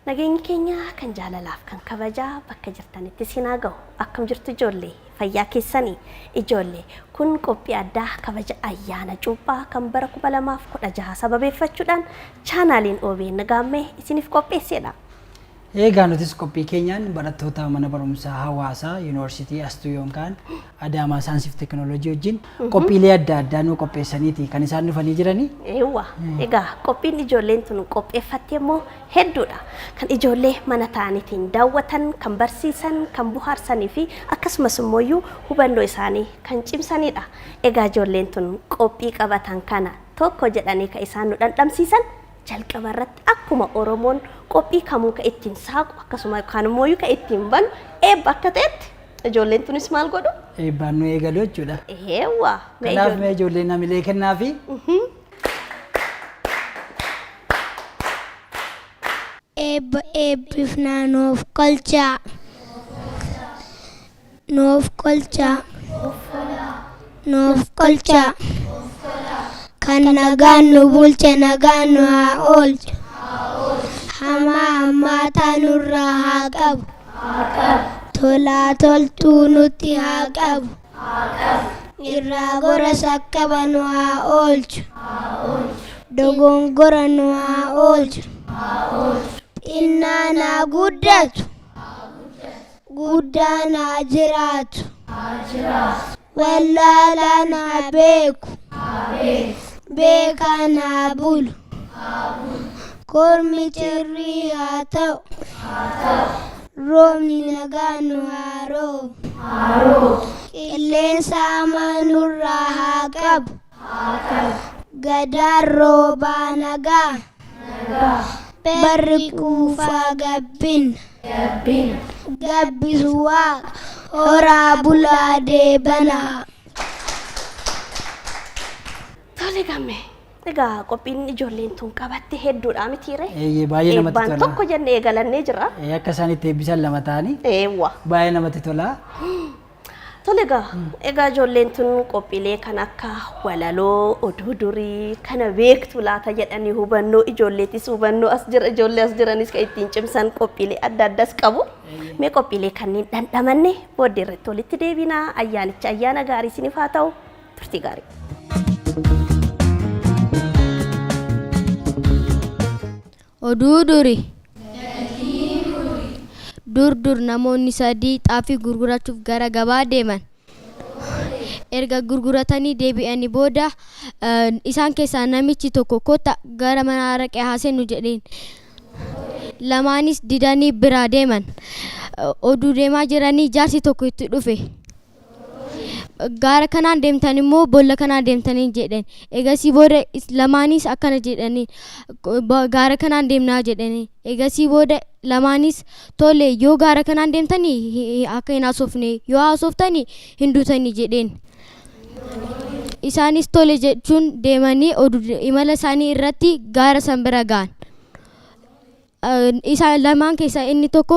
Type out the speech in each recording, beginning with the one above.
Nageenyi keenya kan jaalalaaf kan kabajaa bakka jirtanitti isin haa gahu. Akkam jirtu ijoollee? Fayyaa keessanii? Ijoollee, kun qophii addaa kabaja ayyaana cuuphaa kan bara 2016 sababeeffachuudhaan chaanaaliin OBN Gaammee isiniif qopheessedha. Eegaa nutis qophii keenyaan barattoota mana barumsaa hawaasaa yuunivarsiitii Astuu yookaan Adaamaa Saayinsii fi Teekinooloojii wajjin qophiilee adda addaa nu qopheessaniiti kan isaan dhufanii jiranii. Eewwa, egaa qophiin ijoolleen tun qopheeffatte immoo hedduudha. Kan ijoollee mana ta'aniitiin daawwatan, kan barsiisan, kan bohaarsanii fi akkasumas immoo hubannoo isaanii kan cimsanidha. Egaa ijoolleen tun qophii qabatan kana tokko jedhanii kan isaan nu dhandhamsiisan jalqaba irratti akkuma Oromoon qophii kamuu kan ittiin saaqu akkasuma yookaan immoo kan ittiin banu eebba akka ta'etti ijoolleen tunis maal godhu? Eebbaan nu eegalu jechuudha. Eewwa. Mee Kanaaf ijoollee- mee ijoolleen hamilee kennaafi. Eebba eebbifnaa nuuf kolchaa. Nuuf kolchaa. Nuuf kolchaa. Kan nagaan nu bulche nagaan nu haa oolchu. Hamaa hammaataa nurraa haa qabu. Tolaa toltuu nutti haa qabu. Irraa gora sakkaba nu haa oolchu. Dogongora nu haa oolchu. Xinnaan haa guddatu. Guddaan haa jiraatu. Wallaalaan haa beeku. Beekaan haa bulu. Kormi cirrii haa ta'u. Roobni nagaan nu haa roobu. Qilleensa hamaa nurraa haa qabu. Gadaan roobaa nagaa. Barri quufaa gabbina. Gabbisu waaqa horaa bulaa deebanaa. Tole gamme. Egaa qophiin ijoolleen tun qabatte hedduudha mitiire? Eeyyee, baay'ee namatti Eebbaan tola. tokko jennee eegalannee jirra. Akka isaan itti eebbisan lama ta'anii Eewwa. baay'ee namatti tola. Tole egaa, egaa ijoolleen tun qophiilee kan akka walaloo, oduu durii kana beektu laata jedhanii hubannoo ijoolleetis hubannoo as jira ijoollee as jiranis kan ittiin cimsan qophiilee adda addaas qabu. Mee qophiilee kanneen dhandhamanne booddee irratti walitti deebinaa ayyaanicha ayyaana gaarii isiniif haa ta'u turtii gaarii. Oduu duri. Dur dur namoonni sadii xaafii gurgurachuuf gara gabaa deeman. Erga gurguratanii deebi'anii booda isaan keessaa namichi tokko kottaa gara mana araqee haa seennu jedheen. Lamaanis didanii biraa deeman. Oduu deemaa jiranii jaarsi tokko itti dhufe. Gaara kanaan deemtan immoo boolla kanaan deemtanii jedhan. Egasii booda lamaanis akkana jedhanii gaara kanaan deemnaa jedhanii. Egasii booda lamaanis tole yoo gaara kanaan deemtanii akka hin haasofne yoo haasoftanii hin duutanii jedheen. Isaanis tole jechuun deemanii imala isaanii irratti gaara san bira ga'an. Isaan lamaan keessaa inni tokko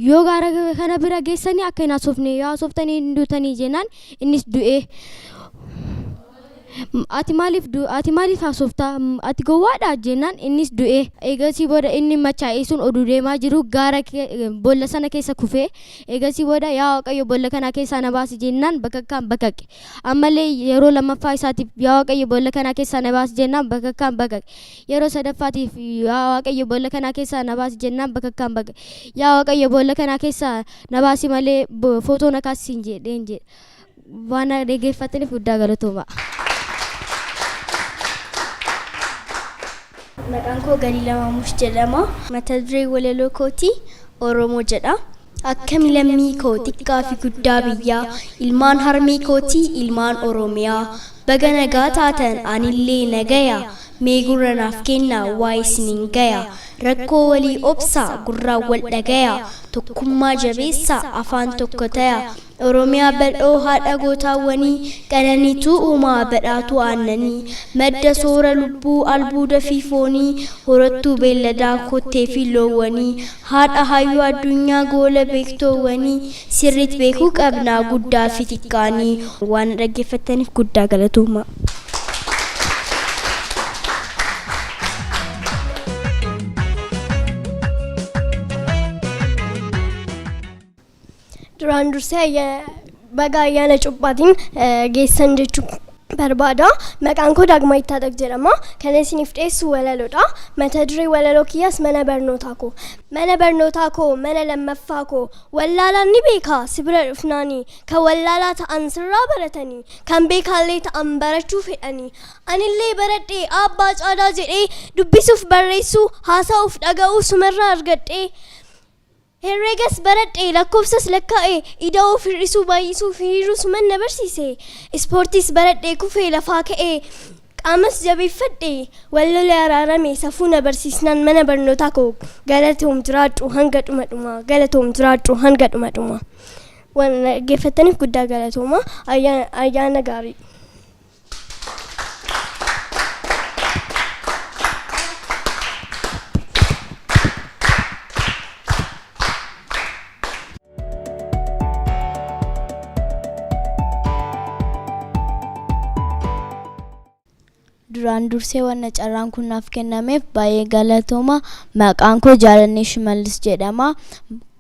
yoo gaara kana bira geessanii akka hin haasofne yoo haasoftanii hin duutanii jennaan innis du'ee. Ati maaliif ati maaliif haasoftaa ati gowwaadha jennaan innis du'ee. Eegasii booda inni machaa'ee sun oduu deemaa jiru gaara boolla sana keessa kufee eegasii booda yaa Waaqayyo boolla kana keessaa na baasi jennaan bakakkaan bakaqe. Ammallee yeroo lammaffaa isaatiif yaa Waaqayyo boolla kana keessaa na baasi jennaan bakakkaan bakaqe. Yeroo sadaffaatiif yaa Waaqayyo boolla kanaa keessaa na baasi jennaan bakakkaan baqe. Yaa Waaqayyo boolla kanaa keessaa na baasi malee footoo na kaasisiin jedheen jedhe. Waan na dhaggeeffattaniif guddaa galatoomaa. Maqaan koo Galiilaa Maamush jedhama. Mata duree walaloo kootii Oromoo jedha. Akkami lammii koo xiqqaa fi guddaa biyyaa, ilmaan harmee kootii ilmaan Oromiyaa. Baga nagaa taatan anillee nagaya, mee gurra naaf kennaa waa isiniin gaya. Rakkoo walii obsaa gurraan wal dhagaya, tokkummaa jabeessaa afaan tokko taya. Oromiyaa bal'oo haadha gootaawwanii, qananiituu uumaa badhaatuu aannanii, madda soora lubbuu albuuda fi foonii, horattuu beelladaa kottee fi loowwanii, haadha hayyuu addunyaa goola beektoowwanii, sirriit beekuu qabnaa guddaa fi xiqqaanii. Waan dhaggeeffattaniif guddaa galatoomaa. Duraan dursee baga ayyaana cuuphaatiin geessan jechuu barbaada. Maqaan koo Daagmaa Ittaadaq jedhama. Kan isiniif dhiyeessu walaloodha. Mata duree walaloo kiyyaas mana barnootaa koo. Mana barnootaa koo, mana lammaffaa koo, wallaalaan ni beekaa si bira dhufnaanii, kan wallaalaa ta'an sirraa baratanii, kan beekaallee ta'an barachuu fedhanii. Anillee baradhee abbaa caalaa jedhee dubbisuuf barreessuu, haasa'uuf dhaga'uu sumarraa argadhee. Herreegas baradhee lakkoofsas lakkaa'e, ida'uu hir'isuu baay'isuu hiriiruu suman na barsiise. Ispoortiis baradhee kufee lafaa ka'ee qaamas jabeeffadhe, wallolee araarame safuu na barsiisnaan mana barnootaa koo galatoom jiraadhu hanga dhuma dhumaa, galatoom jiraadhu hanga dhuma dhumaa. Waan dhaggeeffattaniif guddaa galatooma. Ayyaana gaarii. Duraan dursee wanna carraan kun naaf kennameef baay'ee galatooma. Maqaan koo Jaalannee Shimallis jedhama.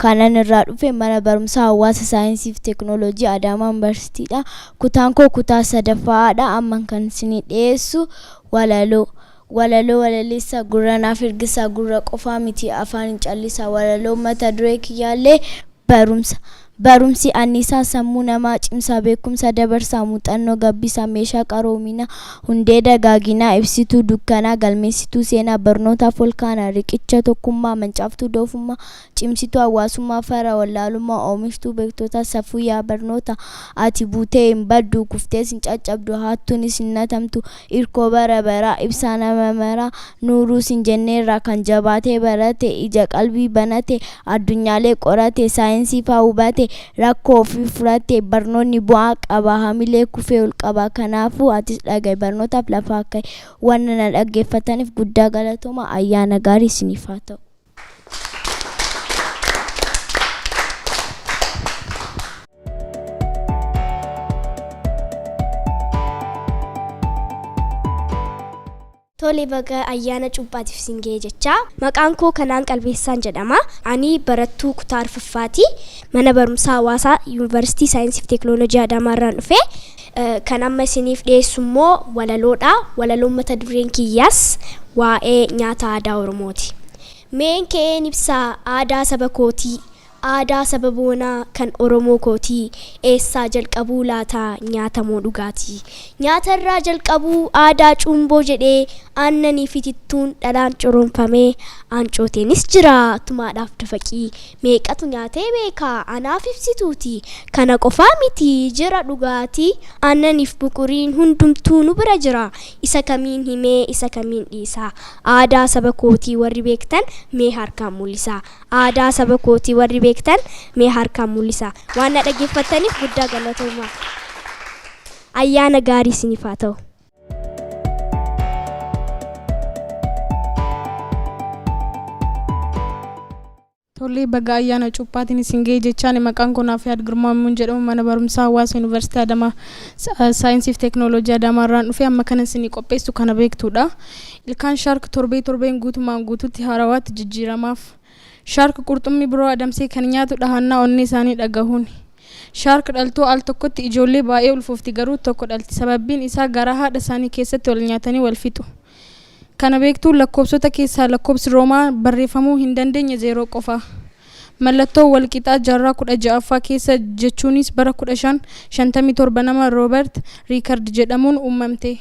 Kanan irraa dhufe mana barumsaa hawaasa saayinsii fi teekinooloojii Adaamaa Yuunivarsiitiidha. Kutaan koo kutaa sadaffaadha. Amma kan isinii dhiyeessu walaloo. Walaloo walaleessaa gurra naaf ergisaa, gurra qofaa miti afaan hin callisaa. Walaloo mata duree kiyyaallee barumsa. Barumsi anniisaa sammuu namaa cimsaa, beekumsa dabarsaa, muuxannoo gabbisaa, meeshaa qaroominaa, hundee dagaaginaa, ibsituu dukkanaa, galmeessituu seenaa, barnootaaf olkaanaa, riqicha tokkummaa, mancaaftuu doofummaa, cimsituu hawaasummaa, fara wallaalummaa, oomishtuu beektotaa, safuu yaa barnoota. Ati buutee hin baddu, kuftees hin caccabdu, hattuunis hin natamtu, irkoo bara baraa, ibsaa nama maraa, nuuruus hin jenneerraa kan jabaatee barate, ija qalbii banate, addunyaalee qorate, saayinsii faa hubate, rakkoo ofii furate. Barnoonni bu'aa qaba, hamilee kufee ol qaba. Kanaafuu atis dhaga'i, barnootaaf lafaa ka'i. Wanna na dhaggeeffataniif guddaa galatooma. Ayyaana gaarii isiniif haa ta'u. Tole, baga ayyaana cuuphaatiif isin ga'e jecha. Maqaan koo Kanaan Qalbeessaan jedhama. Ani barattuu kutaa arfaffaati. Mana barumsaa hawaasaa Yuunivarsiitii Saayinsii fi Teekinooloojii Adaamaa irraan dhufe. Kan amma isiniif dhiyeessu immoo walaloodha. Walaloon mata dureen kiyyaas waa'ee nyaata aadaa Oromooti. Meen ka'een ibsaa aadaa saba kootii. Aadaa saba boonaa kan Oromoo kootii, eessaa jalqabuu laata, nyaata moo dhugaatii? Nyaata irraa jalqabuu aadaa cuumboo jedhee, aannanii fi tittuun dhadhaan coronfamee, aancooteenis jira tumaadhaaf dafaqii, meeqatu nyaatee beekaa anaaf ibsituuti. Kana qofaa miti, jira dhugaatii, aannaniif buquriin hundumtuu nu bira jira. Isa kamiin himee isa kamiin dhiisaa? Aadaa saba kootii warri beektan mee harkaan mul'isaa. Aadaa saba kootii warri beektan mee harkaan mul'isaa. Waan na dhaggeeffattaniif guddaa galatoomaa. Ayyaana gaarii isiniif haa ta'u. Tole, baga ayyaana cuuphaatiin isin ga'e jechaan. Maqaan koo Naafiyaad Girmaamuun jedhamu, mana barumsaa hawaasa Yuunivarsiitii Adamaa Saayinsii fi Teekinooloojii Adaamaa irraan dhufe. Amma kana isinii qopheessu kana beektuudha. Ilkaan shark torbee torbeen guutumaan guutuutti haarawaatti jijjiiramaaf. Shark qurxummii biroo adamsee kan nyaatu dhahannaa onnee isaanii dhagahuun. Shark dhaltuu al tokkotti ijoollee baay'ee ulfoofti, garuu tokko dhalti, sababbiin isaa garaa haadha isaanii keessatti wal nyaatanii wal fixu. Kana beektuu? Lakkoofsota keessaa lakkoofsi Roomaa barreeffamuu hin dandeenye 0 qofa. Mallattoo walqixaa jaarraa 16ffaa keessa, jechuunis bara 1557, nama Roobert Riikard jedhamuun uumamte.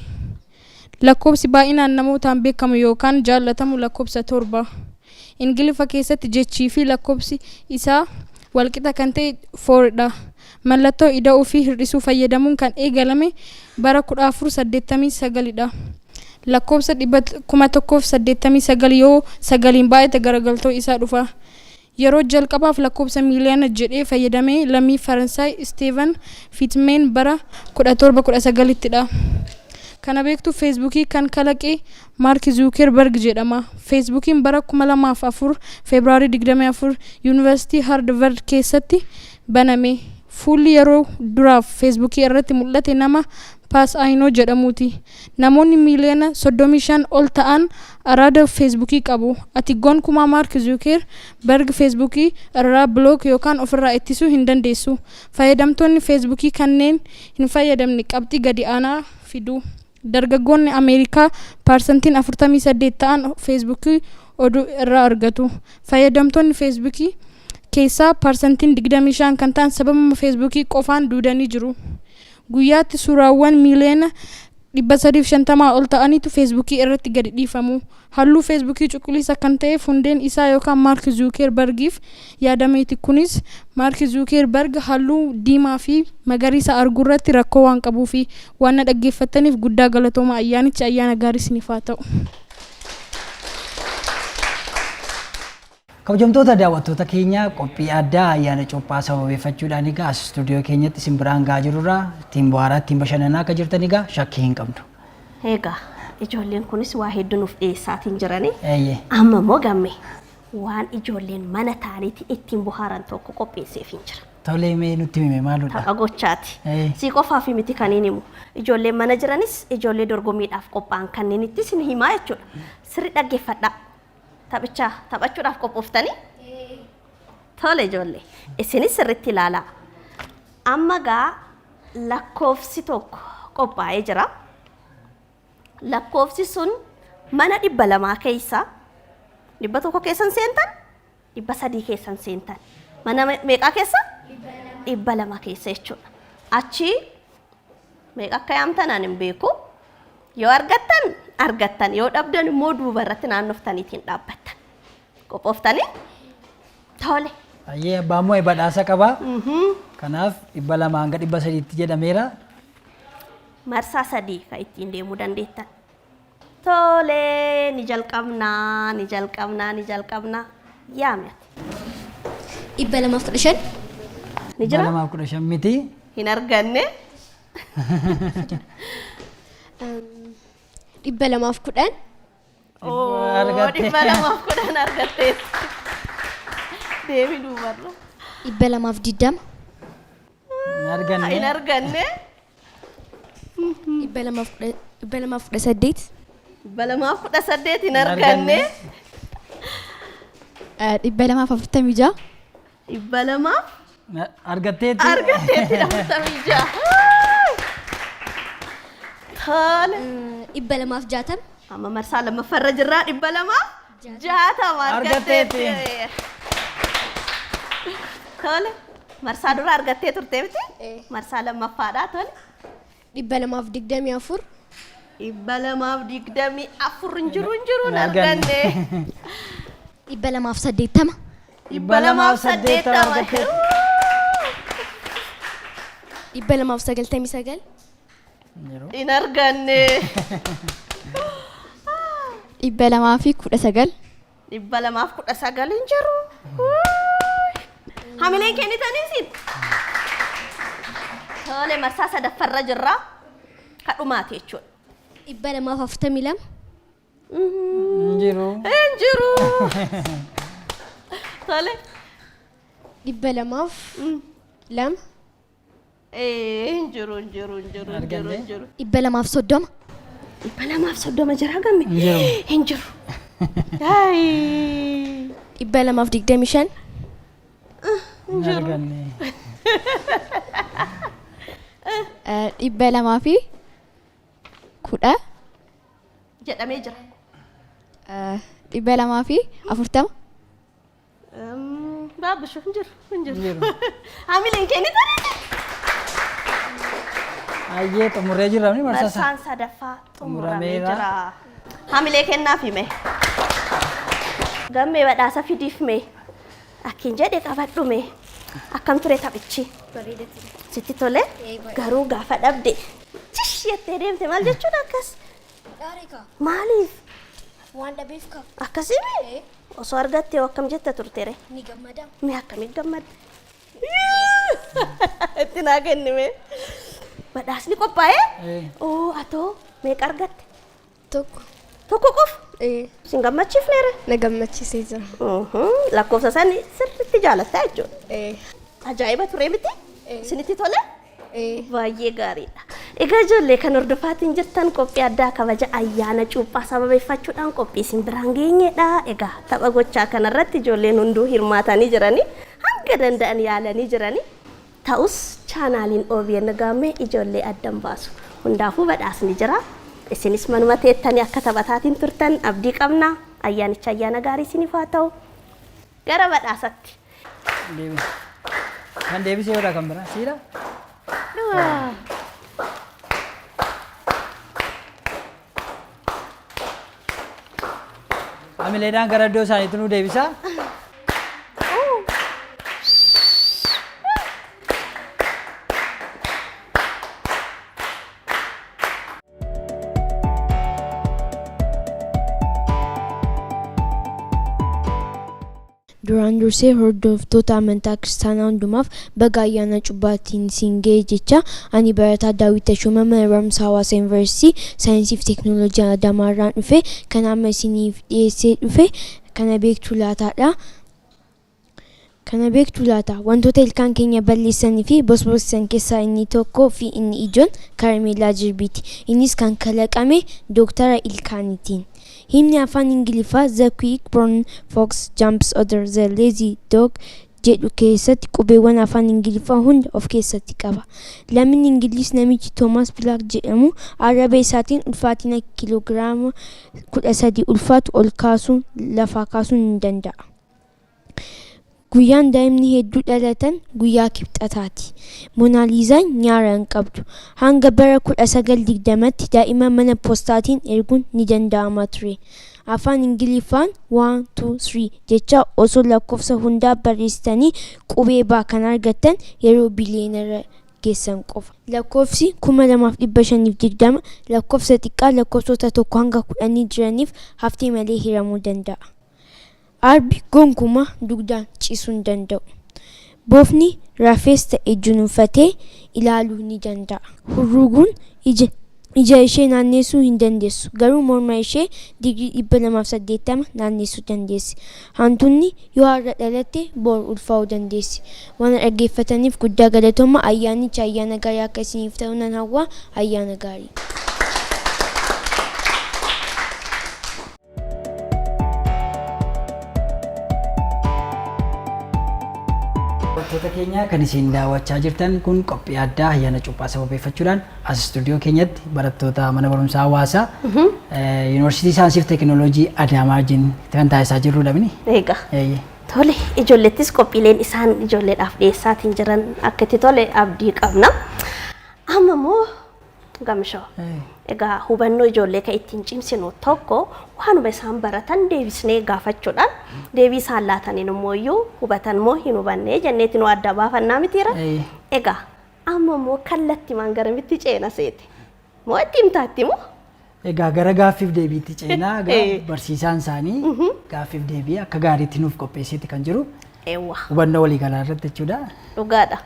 Lakkoofsi baay'inaan namootaan beekamu yookaan jaallatamu lakkoofsa 7. Ingiliffa keessatti jechii fi lakkoofsi isaa walqixa kan ta'e fouridha. Mallattoo ida'uu fi hir'isuu fayyadamuun kan eegalame bara 1489dha. Lakkoofsa 1089 yoo sagaliin baay'ate garagaltoo isaa dhufa. Yeroo jalqabaaf lakkoofsa miiliyoona jedhee fayyadame lammii Faransaay Isteevan Fiitmeen bara 1719ttidha. Kana beektuu? Feesbuukii kan kalaqe Maark Zuukerberg jedhama. Feesbuukiin bara 2004 Febraarii 24 Yuunivarsiitii Haardvard keessatti baname. Fuulli yeroo duraaf Feesbuukii irratti mul'ate nama Paas Ayinoo jedhamuuti. Namoonni miiliyoona 35 ol ta'an araada Feesbuukii qabu. Ati gonkumaa Maark Zuukerberg Feesbuukii irraa block yookaan ofirraa ittisuu hin dandeessu. Fayyadamtoonni Feesbuukii kanneen hin fayyadamne qabxii gadi aanaa fidu. Dargaggoonni Ameerikaa paarsantiin 48 ta'an Feesbuukii oduu irraa argatu. Fayyadamtoonni Feesbuukii keessaa paarsantiin 25 kan ta'an sababuma Feesbuukii qofaan duudanii jiru. Guyyaatti suuraawwan miiliyoona 350 ol ta'anitu Feesbuukii irratti gadi dhiifamu. Halluu Feesbuukii cuquliisa kan ta'eef hundeen isaa yookaan Maark Zuukerbergiif yaadameeti. Kunis Maark Zuukerberg halluu diimaa fi magariisa arguurratti rakkoo waan qabuufi. Waan na dhaggeeffattaniif guddaa galatooma. Ayyaanichi ayyaana gaarii isiniif haa ta'u. Kabajamtoota daawwattoota keenya, qophii addaa ayyaana cuuphaa sababeeffachuudhaan egaa as istuudiyoo keenyatti isin biraan gahaa jirurraa ittiin bohaaraa, ittiin bashannanaa akka jirtan egaa shakkii hin qabnu. Egaa ijoolleen kunis waa hedduu nuuf dhiyeessaatiin jirani. Amma immoo Gamme, waan ijoolleen mana ta'aniiti ittiin bohaaran tokko qopheesseef hin jira. Tolee, mee nutti hime, maaludha? Tapha gochaati. Si qofaaf miti kan hin himu. Ijoolleen mana jiranis, ijoollee dorgommiidhaaf qophaa'an kanneen itti isin himaa jechuudha. Sirri dhaggeeffadhaa. Taphicha taphachuudhaaf qophooftanii? Tole ijoollee. Isinis sirriitti ilaalaa. Amma gaa lakkoofsi tokko qophaa'ee jira. Lakkoofsi sun mana 200 keessa, 100 keessan seentan, 300 keessan seentan. Mana meeqaa keessa? 200 keessa jechuudha. Achi meeqa akka yaamtan ani hin beeku. Yoo argattan argattan, yoo dhabdan immoo duuba irratti naannoftaniitiin dhaabbattan. Qophooftanii? Tole. Ayyee, abbaan mo'e badhaasa qaba. Kanaaf 200 hanga 300tti jedhameera. Marsaa sadii kan ittiin deemuu dandeettan. Tole, ni jalqabnaa, ni jalqabnaa, ni jalqabnaa. Yaami ati. 215. Ni jira? 215 miti. Hin arganne. 210. Oo, Argatte. 210 argatteetti. Deemi duubarra. 220. Hin arganne. Hin arganne. 218. 218 hin Hin arganne. 246. 200 Argatteetti. Argatteetti, 46. Tole. 260. Amma marsaa lammaffaarra jirraa, 260 argatteetti. Tole. Marsaa dura argattee turte miti? Marsaa lammaffaadha. Tole. 224. 224 hin jiru, hin jiru, hin Hin arganne. arganne. 280. 280. Argatteetti. 299. Jiru. Hin arganne. 219. 219 hin jiru. Hamileen kennitanii isin. Tole, marsaa sadaffarra jirra. Kadhumaati jechuudha. 242. Hin jiru. Hin jiru. Tole. 202. Hin jiru, hin jiru, hin jiru, hin jiru, hin jiru. 230. 230 jira, Gamme? Hin jiru. Hin jiru. Ayi. 225. Hin arganne. 210. Jedhamee jira. 240. Baabbishu, hin jiru, hin jiru. Hin jiru. Hamileen kennitanii. Ayyee, xumurree jirra ni marsaa isaa. Marsaan sadaffaa xumuramee Xumurameera. jira. Hamilee kennaaf hime. Gammee, badhaasa fidiif mee. Akkin jedhe qabadhu mee. Akkam ture taphichi? Sitti tole? Garuu gaafa dhabde cish jettee deemte, maal jechuudha akkas? Maaliif? Waan dhabeef qaba. Akkasii osoo argatte hoo akkam jetta turtere? Ni gammada. Mee akkamitti gammadde? Itti naa kennime. Badhaasni qophaa'ee? Oo, atoo meeqa argatte? Tokko. Tokko qofa? Ee. Sin gammachiifneera? Na gammachiisee jira. Lakkoofsa san sirriitti jaalatta jechuudha. Ee. Ajaa'iba ture miti? Isinitti tole? Ee. Baay'ee gaariidha. Egaa ijoollee kan hordofaatiin jirtan qophii addaa kabaja ayyaana cuuphaa sababeeffachuudhaan qophii isin biraan geenyedha. Egaa tapha gochaa kanarratti ijoolleen hunduu hirmaatanii jiranii hanga danda'an yaalanii jiranii. Ta'us chaanaaliin OBN Gaammee ijoollee addan baasu. Hundaafuu badhaasni jira. Isinis manuma teettanii akka taphataatiin turtan abdii qabna. Ayyaanicha ayyaana gaarii isiniif haa ta'u. Gara badhaasatti. Deebise. Kan deebise yoodha kan biraa siidha? Hamileedhaan gara iddoo isaaniitti nu deebisa. Duraan dursee hordoftoota amantaa kiristaanaa hundumaaf baga ayyaana cuuphaatiin isin ga'e jecha ani barataa Daawit Tashoomaa mana barumsaa Hawaasa Yuunivarsiitii Saayinsii fi Teekinooloojii Adaamaa irraan dhufe kan amma isiniif dhiyeessee dhufe kana beektuu laataadha. Kana beektuu laata? Wantoota ilkaan keenya balleessanii fi bosbosisan keessaa inni tokkoo fi inni ijoon karameellaa jirbiiti. Innis kan kalaqame dooktara ilkaaniitiin. Himni afaan Ingiliffaa "The quick brown fox jumps over the lazy dog" jedhu keessatti qubeewwan afaan Ingiliffaa hunda of keessatti qaba. Lammiin Ingiliz namichi Toomaas Bilaak jedhamu arraba isaatiin ulfaatina kiiloogiraama 13 ulfaatu ol kaasuun lafaa kaasuu ni danda'a. Guyyaan daa'imni hedduu dhalatan guyyaa kibxataati. Moonaaliizaan nyaara hin qabdu. Hanga bara 1920tti daa'ima mana poostaatiin erguun ni danda'ama ture. Afaan Ingiliffaan 1, 2, 3 jecha osoo lakkoofsa hundaa barreessitanii qubee baa kan argattan yeroo biliyeenara geessan qofa. Lakkoofsi 2520 lakkoofsa xiqqaa lakkoofsota 1 hanga 10 jiraniif haftee malee hiramuu danda'a. Arbi gonkumaa dugdaan ciisuu hin danda'u. Bofni rafees ta'e junuunfatee ilaaluu ni danda'a. Hurruguun ija ija ishee naanneessuu hin dandeessu. Garuu morma ishee digirii 280 naanneessuu dandeessi. Hantuunni yoo har'a dhalatte boru ulfaa'uu dandeessi. Waan dhaggeeffataniif guddaa galatooma. Ayyaanichi ayyaana gaarii akka isiniif ta'u nan hawwa. Ayyaana gaarii. Daawwattoota keenya kan isin daawwachaa jirtan kun qophii addaa ayyaana cuuphaa sababeeffachuudhaan as istuudiyoo keenyatti barattoota mana barumsaa hawaasaa Yuunivarsiitii Saayinsii fi Teekinooloojii Adaamaa wajjin kan taasisaa jirrudha mini. Egaa. Tole ijoollettis qophiileen isaan ijoolleedhaaf dhiyeessaatiin jiran akka itti tole abdii qabna. Amma immoo Gamshoo. Egaa hubannoo ijoollee kan ittiin cimsinu tokko waanuma isaan baratan deebisnee gaafachuudhaan deebii isaan laataniin immoo iyyuu hubatan moo hin hubanne jenneeti nu adda baafannaa mitiira. Egaa amma immoo kallattimaan garamitti ceena seete? Moo itti himtaa itti moo? Egaa gara gaaffiif deebiitti ceenaa egaa barsiisaan isaanii gaaffiif deebii akka gaariitti nuuf qopheesseeti kan jiru. Eewwa. Hubannoo waliigalaa irratti jechuudha. Dhugaadha.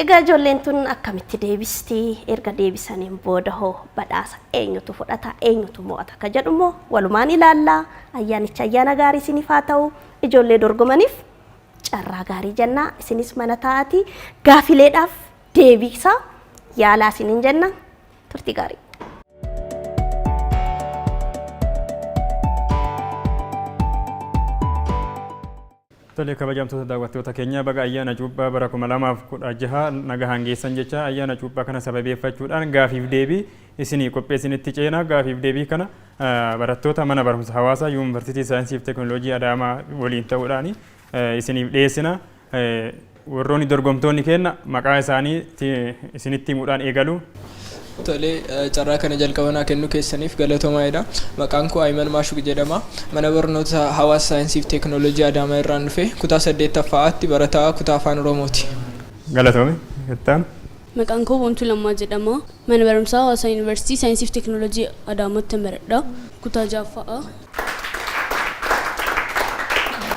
Egaa ijoolleen tun akkamitti deebisti? Erga deebisaniin booda hoo badhaasa eenyutu fudhata? Eenyutu mo'ata? Ka jedhu immoo walumaan ilaalla. Ayyaanicha ayyaana gaarii isiniif haa ta'u. Ijoollee dorgomaniif carraa gaarii jenna. Isinis mana taa'aatii gaafileedhaaf deebisaa yaalaa isiniin jenna. Turtii gaarii. Tole kabajamtoota daawwattoota keenya baga ayyaana cuuphaa bara 2016 nagahaan geessan jecha ayyaana cuuphaa kana sababeeffachuudhaan gaafiif deebii isinii qopheessinitti ceena gaafiif deebii kana barattoota mana barumsa hawaasaa yuunivarsiitii saayinsii fi teekinooloojii Adaamaa waliin ta'uudhaan isiniif dhiyeessina. Warroonni dorgomtoonni keenna maqaa isaanii isinitti himuudhaan eegalu. Tole, carraa kana jalqaba naa kennuu keessaniif galatoomaa jedha. Maqaan koo Ayiman Maashuq jedhama. Mana barnoota Hawaasa Saayinsii fi Teekinooloojii Adaamaa irraan dhufe kutaa 8ffaatti barataa kutaa Afaan Oromooti. Galatoomi. Itti aanu. Maqaan koo Boontuu Lammaa jedhama. Mana barumsaa Hawaasaa Yuunivarsiitii Saayinsii fi Teekinooloojii Adaamaatti baradha. Kutaa 6ffaa.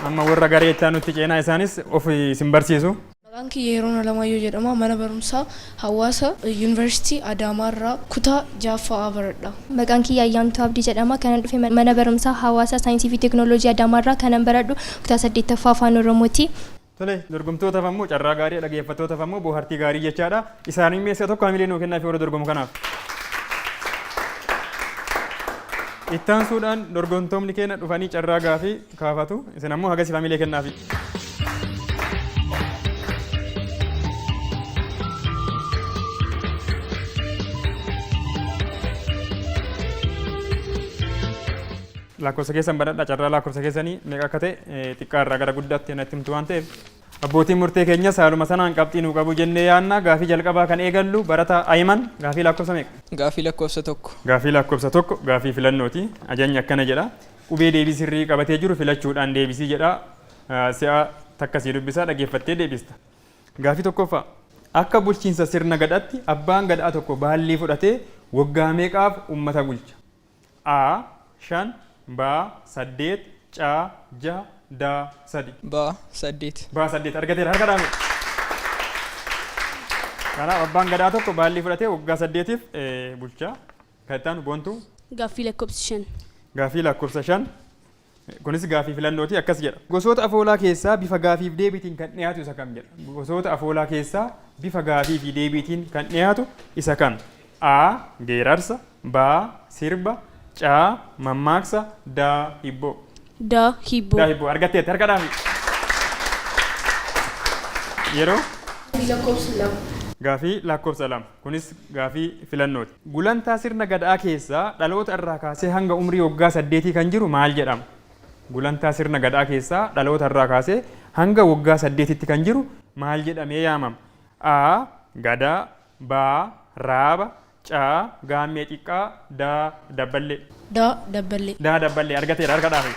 Amma warra garee itti aanutti ceenaa isaanis of isin barsiisu. Maqaan kiyya Yeroon Alamaayyoo jedhama. Mana barumsaa Hawaasa Yuunivarsiitii Adaamaa irraa kutaa 6ffaa baradha. Maqaan kiyya Ayyaantuu Abdii jedhama. Kanan dhufe mana barumsaa Hawaasa Saayinsii fi Teekinooloojii Adaamaa irraa kanan baradhu kutaa 8ffaa Afaan Oromooti. Tole, dorgomtootaaf ammoo carraa gaarii, dhaggeeffattootaaf ammoo bohaartii gaarii jechaadha. Isaanii meeshaa tokko hamilee nuu kennaa fi warra dorgomu kanaaf. Ittaansuudhaan dorgomtoonni keenya dhufanii carraa gaafii kaafatu. Isin ammoo hagasii hamilee kennaafi. Lakkoofsa keessan badhadhaa, carraa lakkoofsa keessanii meeqa akka ta'e xiqqaa irraa gara guddaatti natti himtu waan ta'eef. Abbootiin murtee keenyas haaluma sanaan qabxii nuu qabu jennee yaanna. Gaafii jalqabaa kan eegallu barataa Ayiman, gaafii lakkoofsa meeqa? Gaafii lakkoofsa 1. Gaafii lakkoofsa 1 gaafii filannooti. Ajajni akkana jedha. Qubee deebii sirrii qabatee jiru filachuudhaan deebisii jedha. Si'a takka sii dubbisaa, dhaggeeffattee deebista. Gaafii 1ffaa. Akka bulchiinsa sirna Gadaatti abbaan Gadaa tokko baallii fudhatee waggaa meeqaaf ummata bulcha? A. 5 B. 8 C. 6 D. 3. B. 8. B. 8 argateera, harka dhaame. Kanaaf abbaan Gadaa tokko baallii fudhatee waggaa 8f bulcha. Kan itti aanu Boontuu. Gaaffii lakkoofsa 5. Gaaffii lakkoofsa 5. Kunis gaaffii filannooti, akkas jedha. Gosoota afoolaa keessaa bifa gaafiif deebiitiin kan dhiyaatu isa kam jedha. Gosoota afoolaa keessaa bifa gaafii fi deebiitiin kan dhiyaatu isa kam? A. Geerarsa B. Sirba C. Mammaaksa D. Hibboo. D. Hibboo. D. Hibboo argatteetti, harka dhaafi. Yeroo. Gaaffii lakkoofsa 2. Gaaffii lakkoofsa 2. Kunis gaafii filannooti. Gulantaa sirna Gadaa keessaa dhaloota irraa kaasee hanga umrii waggaa saddeetii kan jiru maal jedhama? Gulantaa sirna Gadaa keessaa dhaloota irraa kaasee hanga waggaa saddeetitti kan jiru maal jedhamee yaamama? A. Gadaa B. Raaba C. Gaammee xiqqaa D. Dabballee. D. Dabballee. D. Dabballee argateera, harka dhaafi.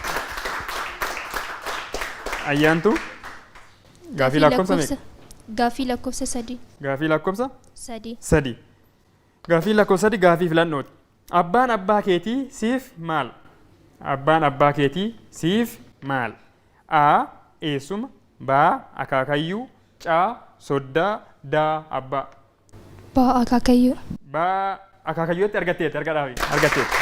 Ayyaantuu. Gaaffii lakkoofsa meeqa? Gaaffii lakkoofsa 3. Gaaffii lakkoofsa? 3. 3. Gaaffii lakkoofsa 3 gaaffii filannooti. Abbaan abbaa keetii siif maal? Abbaan abbaa keetii siif maal? A. Eessuma B. Akaakayyuu C. Soddaa D. Abbaa. B. Akaakayyuu. B. Akaakayyuutti argatteetti, harka dhaabi, argatteetti.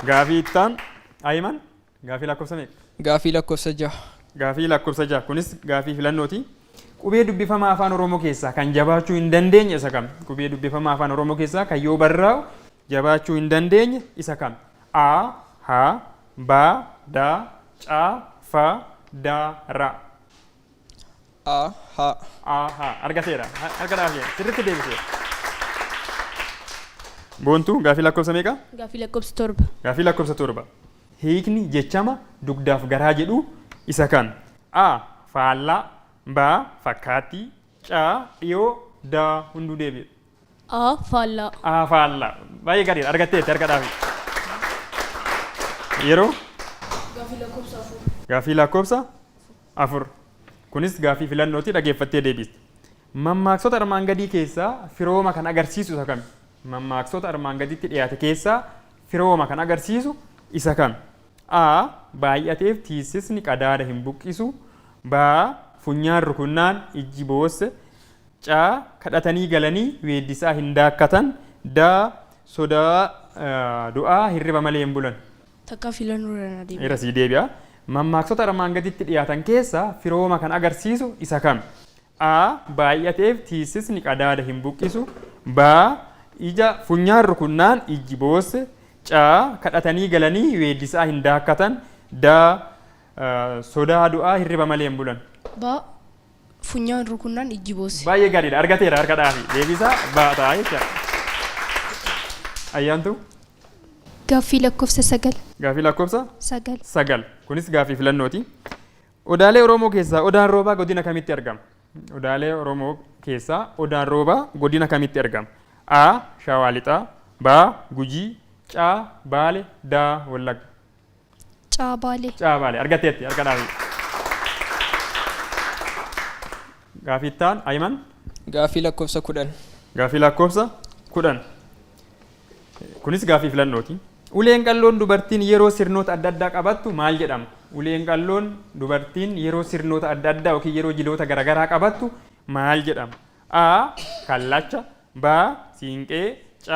Gaaffii ittaan Ayiman, gaaffii lakkoofsa meeqa? Gaaffii lakkoofsa 6. Gaaffii lakkoofsa 6 kunis gaaffii filannooti. Qubee dubbifamaa afaan Oromoo keessaa kan jabaachuu hin dandeenye isa kam? Qubee dubbifamaa afaan Oromoo keessaa kan yoo barraa'u jabaachuu hin dandeenye isa kam? A. H B. D. C. F. D. R. A. H. A. H. Argateera. Harka dhaafee sirriitti deebiseera. Boontuu, gaaffii lakkoofsa meeqa? Gaaffii lakkoofsa 7. Gaaffii lakkoofsa 7. Hiikni jechama dugdaaf garaa jedhu isa kam? A. Faallaa B. Fakkaattii C. Dhiyoo D. Hunduu deebiidha. A. Faallaa. A. Faallaa. Baay'ee gaariidha. Argatteetti, harka dhaafi. Yeroo. Gaaffii lakkoofsa 4. Gaaffii lakkoofsa 4. Kunis gaaffii filannooti, dhageeffattee deebista. Mammaaksota armaan gadii keessaa firooma kan agarsiisu isa kami? Mammaaksota armaan gaditti dhiyaate keessaa firooma kan agarsiisu isa kami? A. Baay'ateef tiissisni qadaada hin buqqisu. B. Funyaan rukunnaan ijji boosse. C. Kadhatanii galanii weeddisaa hin daakkatan. D. Sodaa du'aa hirriba malee hin bulan. Takka filannoo irra na deebi'a. Irra sii deebi'a. Mammaaksota armaan gaditti dhiyaatan keessaa firooma kan agarsiisu isa kami? A. Baay'ateef tiissisni qadaada hin buqqisu. B. Ija funyaan rukunnaan ijji boosse. C. Kadhatanii galanii weeddisaa hin daakkatan. D. Sodaa du'aa hirriba malee hin bulan. B. Funyaan rukunnaan ijji boosse. Baay'ee gaariidha. Argateera, harka dhaafi. Deebiisaa B ta'a jechaadha. Ayyaantuu. Gaaffii lakkoofsa 9. Gaaffii lakkoofsa? 9. 9. Kunis gaaffii filannooti. Odaalee Oromoo keessaa Odaan Roobaa godina kamitti argama? Odaalee Oromoo keessaa Odaan Roobaa godina kamitti argama? A. Shawaa Lixaa B. Gujii C. Baale D. Wallagga. C. Baale. C. Baale. Argatteetti, harka dhaabi. Gaaffii itti aanu Ayiman. Gaaffii lakkoofsa 10. Gaaffii lakkoofsa 10. Kunis gaaffii filannooti. Uleen qalloon dubartiin yeroo sirnoota adda addaa qabattu maal jedhama? Uleen qalloon dubartiin yeroo sirnoota adda addaa yookiin yeroo jiloota garaagaraa qabattu maal jedhama? A. Kallacha B. Siinqee C.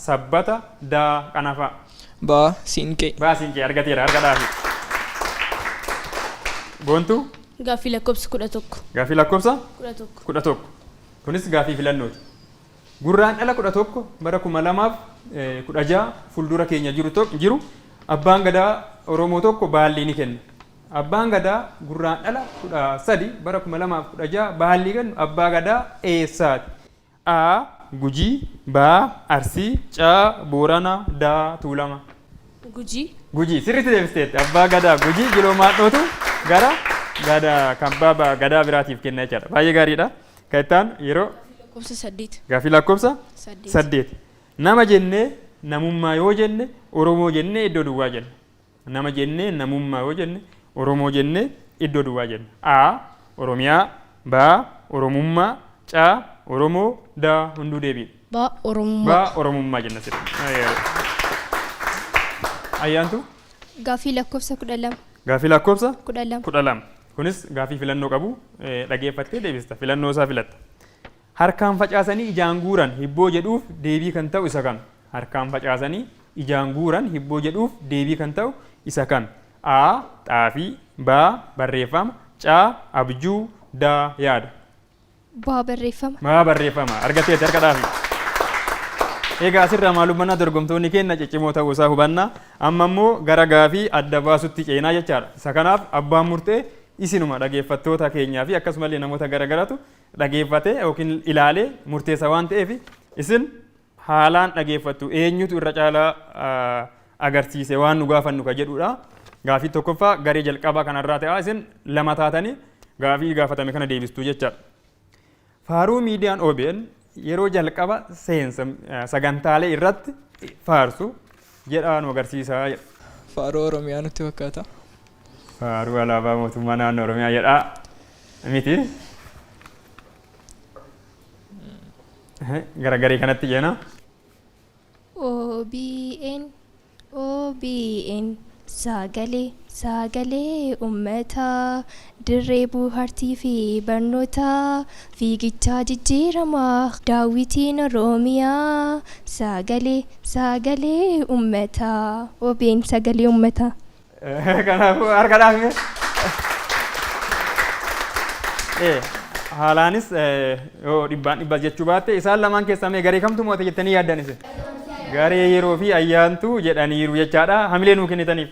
Sabbata D. Qanafaa. B. Siinqee. B. Siinqee argateera, harka dhaafi. Boontuu? Gaaffii lakkoofsa 11. Gaaffii lakkoofsa? 11. 11. Kunis gaaffii filannooti. Gurraandhala 11 bara 2016 fuuldura keenya jiru abbaan gadaa Oromoo tokko baallii ni kenna. Abbaan gadaa Gurraandhala 13 bara 2016 baallii kennu abbaa gadaa eessaati? A. Gujii, B. Arsii, C. Boorana, D. Tuulama. Gujii. Gujii sirriitti deebisteetti. Abbaa gadaa Gujii Jiloo Maadhootu gara gadaa kan baaba gadaa biraatiif kenna jechaadha. Baay'ee gaariidha. Kan itti aanu yeroo Lakkoofsa 8. Gaaffii lakkoofsa 8. 8. Nama jennee namummaa yoo jenne Oromoo jennee iddoo duwwaa jenna. Nama jennee namummaa yoo jenne Oromoo jennee iddoo duwwaa jenna. A. Oromiyaa, B. Oromummaa, C. Oromoo, D. Hunduu deebiidha. B. Oromummaa. B. Oromummaa jenna sirrii. Ayyaantu? Gaaffii lakkoofsa 12. Gaaffii lakkoofsa? 12. 12. Kunis gaaffii filannoo qabu dhageeffattee deebista. Filannoo isaa filatta. Harkaan facaasanii ijaan guuran hibboo jedhuuf deebii kan ta'u isa kam? Harkaan facaasanii ijaan guuran hibboo jedhuuf deebii kan ta'u isa kam? A. Xaafii, B. Barreeffama, C. Abjuu, D. Yaada. B. Barreeffama. B. Barreeffama. Argatteetti harka xaafii. Egaa asirraa maal hubannaa dorgomtoonni keenya ciccimoo ta'uu isaa hubanna. Amma immoo gara gaafii adda baasutti ceenaa jechaadha. Isa kanaaf abbaan murtee isinuma dhageeffattoota keenyaa fi akkasumallee namoota garagaraatu dhageeffatee yookiin ilaalee murteessa waan ta'eef isin haalaan dhageeffattu eenyutu irra caalaa agarsiise waan nu gaafannu ka jedhudha. Gaafii tokkoffaa garee jalqabaa kanarraa ta'a isin lama taatanii gaafii gaafatame kana deebistuu jechaadha. Faaruu miidiyaan OBN yeroo jalqaba seensa sagantaalee irratti faarsu jedhaa nu agarsiisaa jedha. Faaruu Oromiyaa nutti fakkaata. Faaruu alaabaa mootummaa naannoo Oromiyaa jedhaa miti. Gara garee kanatti ceena. OBN OBN sagalee sagalee uummataa dirree bohaartii fi barnootaa fiigichaa jijjiiramaa daawwitiin Oromiyaa sagalee sagalee uummataa OBN sagalee uummataa. Kanaafuu harka dhaabne. Haalaanis yoo dhibbaan dhibba jechuu baatte isaan lamaan keessaa mee garee kamtu mo'ate jettanii yaaddan isin? Garee yeroo fi ayyaantuu jedhaniiru jechaadha. Hamilee nuu kennitaniif.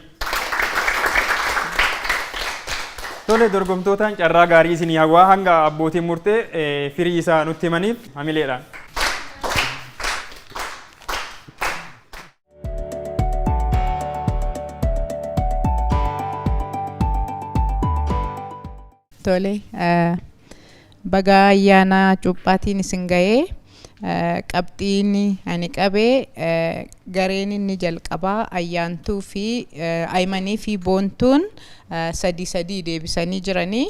Tole dorgomtootaan carraa gaarii isinii hawwaa hanga abbootiin murtee firii isaa nutti himaniif hamileedhaan. Tole, baga ayyaana cuuphaatiin isin ga'ee. Qabxiin ani qabee gareen inni jalqabaa ayyaantuu fi aymanii fi boontuun 3 3 deebisanii jiranii.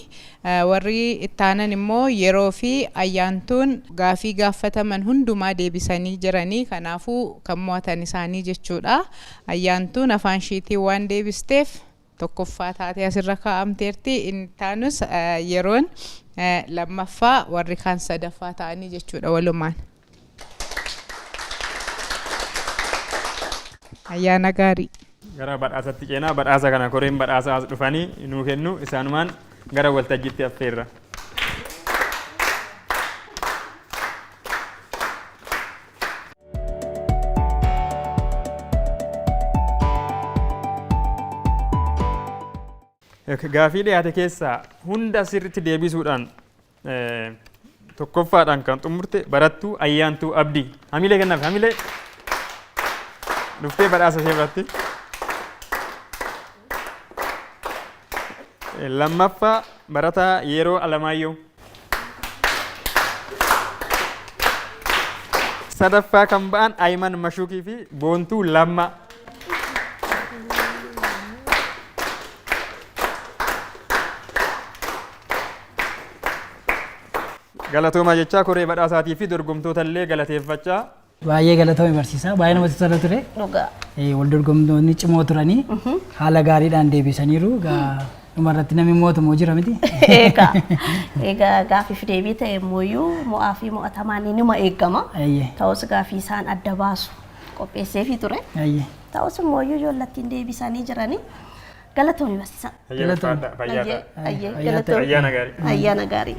Warri ittaanan immoo yeroo fi ayyaantuun gaafii gaafataman hundumaa deebisanii jiranii. Kanaafuu kan mo'atan isaanii jechuudha. Ayyaantuun afaan ishiitiin waan deebisteef tokkoffaa taatee asirra kaa'amteerti. Inni ittaanus yeroon lammaffaa, warri kaan sadaffaa ta'anii jechuudha walumaan. Ayyaana gaarii. Gara badhaasatti ceenaa. Badhaasa kana koreen badhaasa as dhufanii nuu kennu, isaanumaan gara waltajjiitti affeerra. Gaafii dhiyaate keessaa hunda sirriitti deebisuudhaan tokkoffaadhaan kan xumurte barattuu Ayyaantuu Abdii. Hamilee kennaaf, hamilee dhuftee badhaasa ishee biratti. Lammaffaa barataa Yeroo Alamaayyoo. Sadaffaa kan ba'an Ayiman Mashuukii fi Boontuu Lammaa. Galatoomaa jechaa koree badhaasaatii fi dorgomtoota illee galateeffachaa. Baay'ee galatoomi barsiisaa. Baay'ee namatti tola ture. Dhugaa. Wal dorgomtoonni cimoo turanii haala gaariidhaan deebisaniiru. Egaa dhumarratti namni mootummoo jira miti. Egaa gaafiif deebii ta'e immoo mo'aa fi mo'atamaan nima eegama. Ta'us gaafii isaan adda baasu qopheesseefii ture. Ta'us immoo ijoollattiin deebisanii jiranii. Galatoomi barsiisaa. Ayyaana gaarii. Ayyaana gaarii. Ayyaana gaarii.